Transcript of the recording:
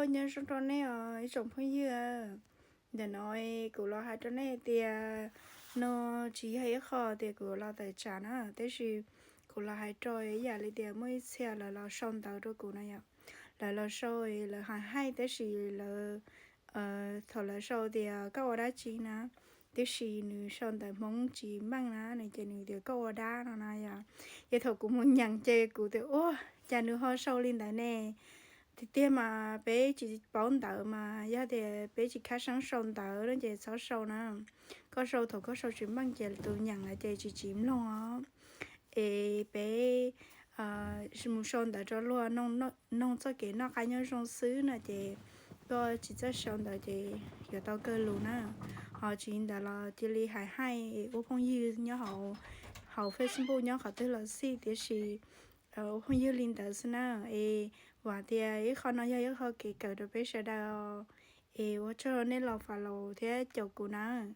Nyob zoo rau nej os ib tsoom phooj ywg. Ntawm no kuv los hais rau nej tias no tsis yog ib qho tias kuv los tawm tsam na, tab sis kuv los hais rau ib yam li tias muaj ib txhia lawv los sau ntawv rau kuv no yom. Lawv los sau, lawv hais haij tab sis lawv, thaum lawv sau tias koj ua dab tsi na, tiam sis nws sau ntawv Hmoob tsis meej na, nws ces nws tias koj ua dab no na yom. Ces thaum kuv mus nyeem ces kuv tias ua cas nws ho sau li ntawd ne. Tiag tiag mas peb tsis paub ntawv mas yog tias peb tsis khab seeb sau ntawv no ces txhob sau na. Koj sau thaum koj sau tsis meej ces tus nyeem lawv ces tsis tsim mloog os. Es peb mus sau ntawv rau luag noog txoj kev noj qab nyob zoo xwb no ces koj tsis txawj sau ntawv ces yuav tau kawg lus na. Ho tsis li ntawd los cia li hais haij ua phooj ywg nyob hauv Facebook nyob qhov twg los xij, tiam sis ua phooj ywg li ntawd xwb na. Es vam tias ib qho no yog ib qho kev kawm rau peb sawv daws. Es ua tsaug nej los follow thiab caum kuv nawb.